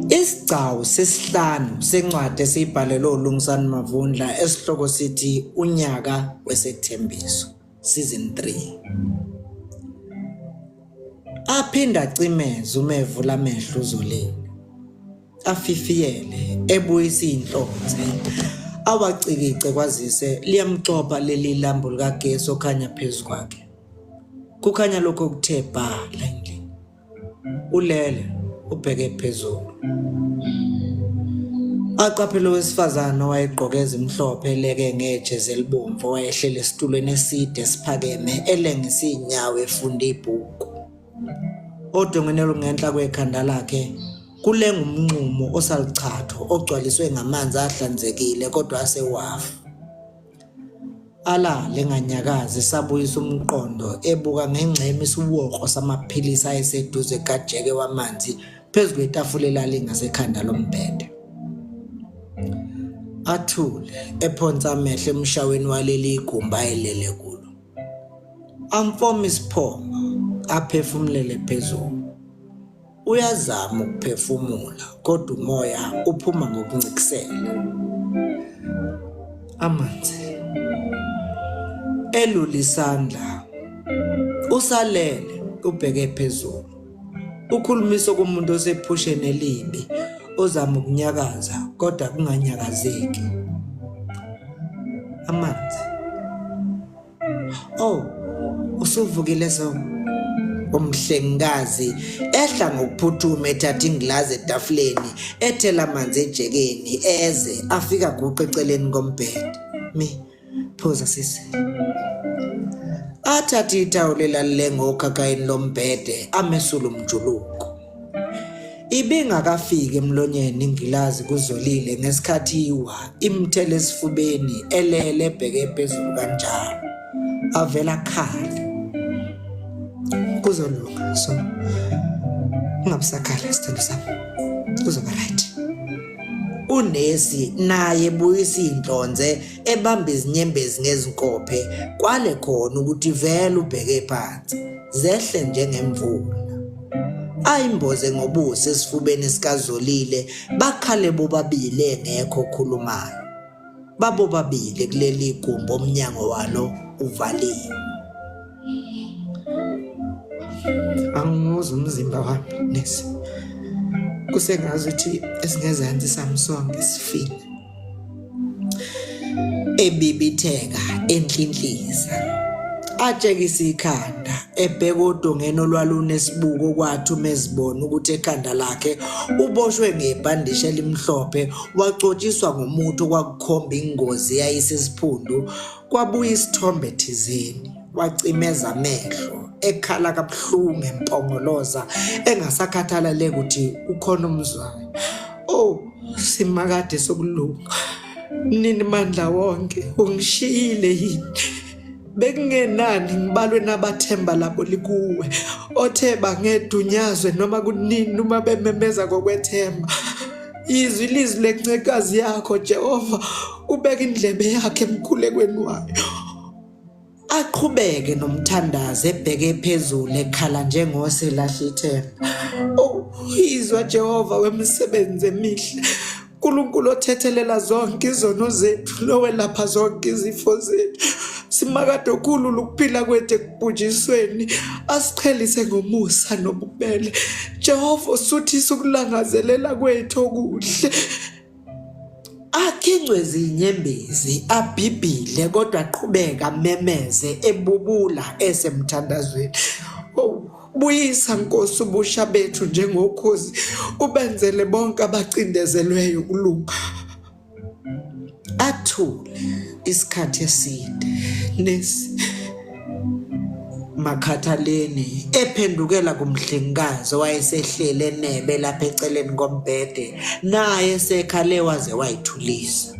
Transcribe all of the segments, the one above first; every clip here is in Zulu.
Isigcawu sesihlanu sencwadi esiyibhalelwe uLungisani Mavundla esihloko sithi Unyaka Wesethembiso Season 3. Aphinda acimeze uma evula amehlo uZolile. Afifiyele ebuyisa iy'nhlonze awacikice kwazise liyamxopha leli lambu likagesi okhanya phezu kwakhe. Kukhanya lokho okuthe bha la endlini. Ulele ubheke phezulu. Aqaphele owesifazane owayegqoke ezimhlophe eleke ngejezi elibomvu owayehleli esitulweni eside esiphakeme elengisa iy'nyawo efunda ibhuku. Odongeni olungenhla kwekhanda lakhe kulenga umnqumo osaluchatho ogcwaliswe ngamanzi ahlanzekile kodwa asewafu. Alale enganyakazi esabuyisa umqondo ebuka ngengxeme isiwoko samaphilisi ayeseduze kajeke wamanzi phezu kwetafula elalingasekhanda lombhede. Athule ephonsa amehlo emshaweni waleli gumbi ayelele kulo. Amfome isiphongo aphefumulele phezulu. Uyazama ukuphefumula kodwa umoya uphuma ngokuncikisela. Amanzi. Elula isandla. Usalele ubheke phezulu. Ukhulumisa komuntu osephusheni elibi ozama ukunyakaza kodwa kunganyakazeki. Amanzi. Oh, usuvukile so. Umhlengikazi ehla ngokuphuthuma ethatha ingilazi etafuleni ethela amanzi ejekeni eze afika guqe eceleni kombhede. Mi, phuza sisi. Athathe ithawula elalilenga okhakhayini lombhede amesule umjuluko. Ibingakafiki emlonyeni ingilazi kuZolile ngesikhathi iwa imthele esifubeni elele ebheke phezulu kanjalo. Avela akhale. Kuzolunga so ungabusakhala sithando sami. Kuzoba right. Unesi naye buyisa iy'nhlonze ebamba izinyembezi ngezinkophe kwale khona ukuthi vele ubheke phansi zehle njengemvula. Ayimboze ngobuso esifubeni sikaZolile bakhale bobabili engekho okhulumayo. Babobabili kuleli gumbi omnyango walo uvaliwe. Angiwuzwa umzimba wami nesi. Kusengazuthi esingezansi sami sonke sifile. Ebibitheka enhlinhliza. Atshekisa ikhanda ebheka odongeni olwalunesibuko kwathi uma ezibona ukuthi ekhanda lakhe uboshwe ngebhandishi elimhlophe wacotshiswa ngomuthi okwakukhomba ingozi eyayisesiphundu kwabuya isithombe thizeni wacimeza amehlo ekhala kabuhlungu empongoloza engasakhathalele ukuthi ukhona umzwayo. Oh simakade sokulunga nini mandla wonke ungishiyile yini bekungenani ngibalwe nabathemba labo likuwe othe bangedunyazwe noma kunini uma bememeza ngokwethemba izwi lizwi lencekazi yakho Jehova ubeka indlebe yakhe emkhulekweni wayo Aqhubeke nomthandazo ebheke phezulu ekhala njengoselahle ithemba. Oh, izwa Jehova wemisebenzi emihle. uNkulunkulu othethelela zonke izono zethu nowelapha zonke izifo zethu. Simakade okhulula ukuphila kwethu ekubhujisweni, asiqhelise ngomusa nobubele. Jehova usuthisa ukulangazelela kwethu okuhle. Akhincwe izinyembezi abhibhile kodwa aqhubeka amemeze ebubula esemthandazweni. Oh, buyisa Nkosi ubusha bethu njengokhozi ubenzele bonke abacindezelweyo ukulunga. Athule isikhathi eside nesi Makhathaleni ephendukela kumhlengikazi owayesehlele enebe lapha eceleni kombhede naye sekhale waze wayithulisa.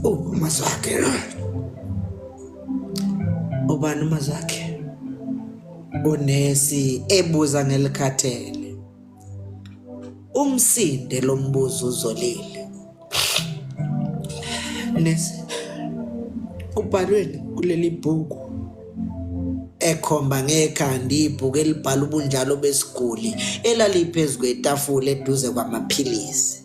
Oh, umazwakhe. Ubani umazwakhe? Unesi ebuza ngelikhathele. Umsinde lo mbuzo uzolile. Nesi kubhalweni kuleli bhuku. Ekhomba ngekhanda ibhuku elibhala ubunjalo besiguli elaliphezu kwetafula eduze kwamaphilisi.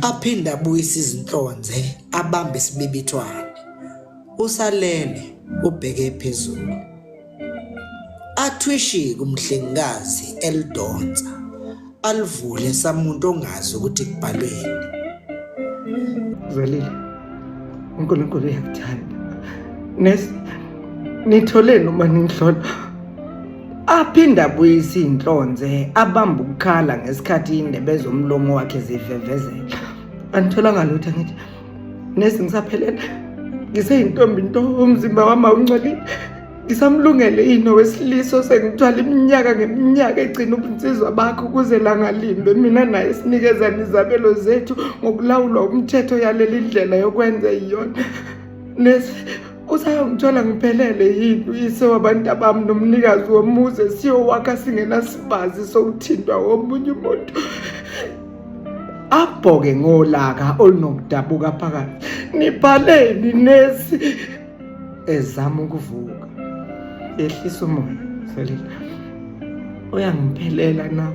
Aphinde abuyise izinhlonze abambe isibibithwane. Usalele ubheke phezulu. Athwishike umhlengikazi elidonsa alivule samuntu ongazi ukuthi kubhalweni. Zolile, uNkulunkulu uyakuthanda. Nesi, nitholeni uma ningihlola? Aphinde abuyise iy'nhlonze abambe ukukhala ngesikhathi iy'ndebe zomlomo wakhe zivevezela. Anitholanga lutho angithi nesi ngisaphelele ngiseyintombi nto umzimba wami awungcolile ngisamlungele yini owesilisa osengithwala iminyaka ngeminyaka egcina ubunsizwa bakho ukuze langalimbe mina naye sinikezane izabelo zethu ngokulawulwa umthetho yaleli ndlela yokwenza iyona nesi usayongithola ngiphelele yini uyise wabantu abami nomnikazi womuzi siyowakha singenasibazi sokuthintwa womunye umuntu abhoke ngolaka olunokudabuka phakathi nibhaleni nesi ezama ukuvuka ehlisa umoya Selile uyangiphelela na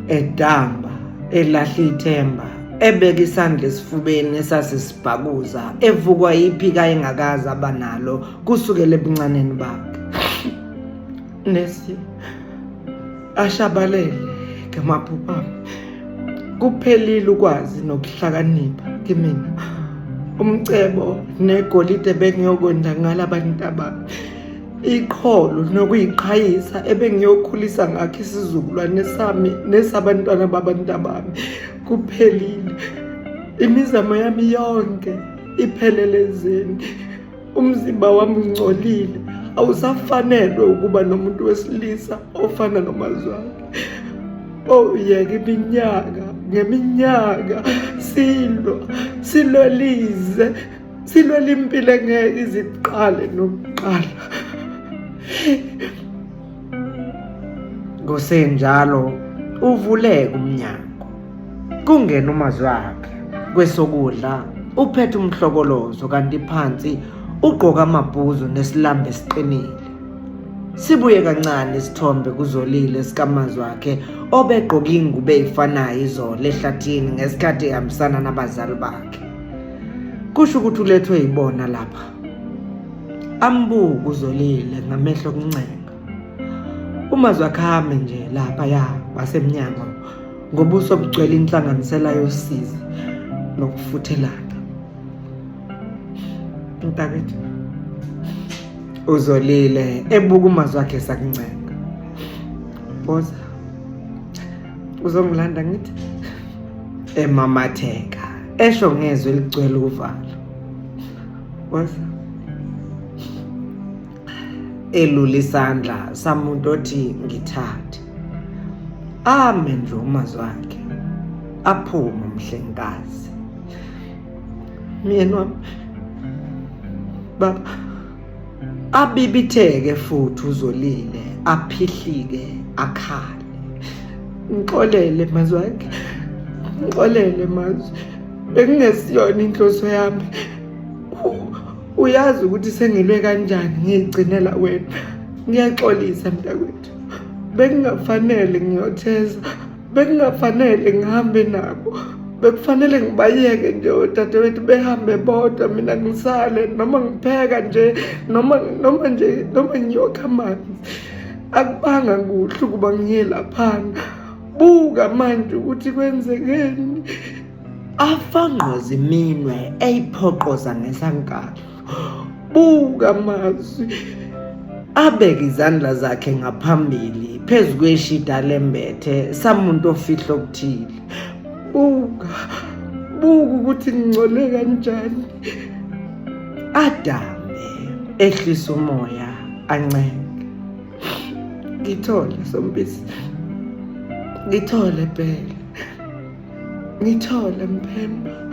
edamba elahla ithemba ebeka isandla esifubeni esasisibhakuza evukwa iphika engakaze abanalo kusukela ebuncaneni bakhe nesi ashabalele ngamaphupho ami kuphelile ukwazi nokuhlakanipha kimina umcebo negolide bengiyokwenza ngalabantu abami iqholo nokuyiqhayisa ebengiyokhulisa ngakho isizukulwane sami nesabantwana babantu abami kuphelile imizamo yami yonke iphelele ezeni umzimba wami ungcolile awusafanelwe ukuba nomuntu wesilisa ofana nomazwakhe oh yeka iminyaka ngeminyaka silwa silwelize silwela impilo engeke iziqale nokuqala Kusenjalo uvuleka umnyango kungena umazwakhe kwesokudla uphethe umhlokolozo kanti phansi ugqoka amabhuzu nesilambe esiqinile. Sibuye kancane isithombe kuZolile sikamazwakhe obegqoke ingubo eyifanayo izolo ehlathini ngesikhathi ehambisana nabazali bakhe. Kusho ukuthi ulethwe yibona lapha. Ambuke uZolile ngamehlo okuncenga. Umazwi ame nje lapha ya wasemnyango ngobuso obugcwele inhlanganisela yosizi nokufuthelana. Mntakwethu uZolile ebuka umazwi akhe sakuncenga. Boza uzongilanda ngithi emamatheka esho ngezwi eligcwele uvalo. Boza elula isandla samuntu othi ngithathe ame nje umazwi akhe aphume umhlengikazi myeni wami baba abibitheke futhi uzolile aphihlike akhale ngixolele mazwi akhe ngixolele mazwi bekungesiyona inhloso yami uyazi ukuthi sengilwe kanjani ngiyigcinela wena ngiyaxolisa mntakwethu bekungafanele ngiyotheza bekungafanele ngihambe nabo bekufanele ngibayeke nje odadewethu behambe bodwa mina ngisale noma ngipheka nje noma noma nje noma ngiyokha amanzi akubanga kuhle ukuba ngiye laphana buka manje ukuthi kwenzekeni Afangqoza iminwe eyiphoqoza ngesankalo. Buka mazwi abeke izandla zakhe ngaphambili phezu kweshida lembethe samuntu ofihla okuthile. Buka, buka ukuthi ngingcole kanjani. Adambe ehlisa umoya ancenge. Ngithole Sompisi. Ngithole Bhele. Ngithole Mphemba.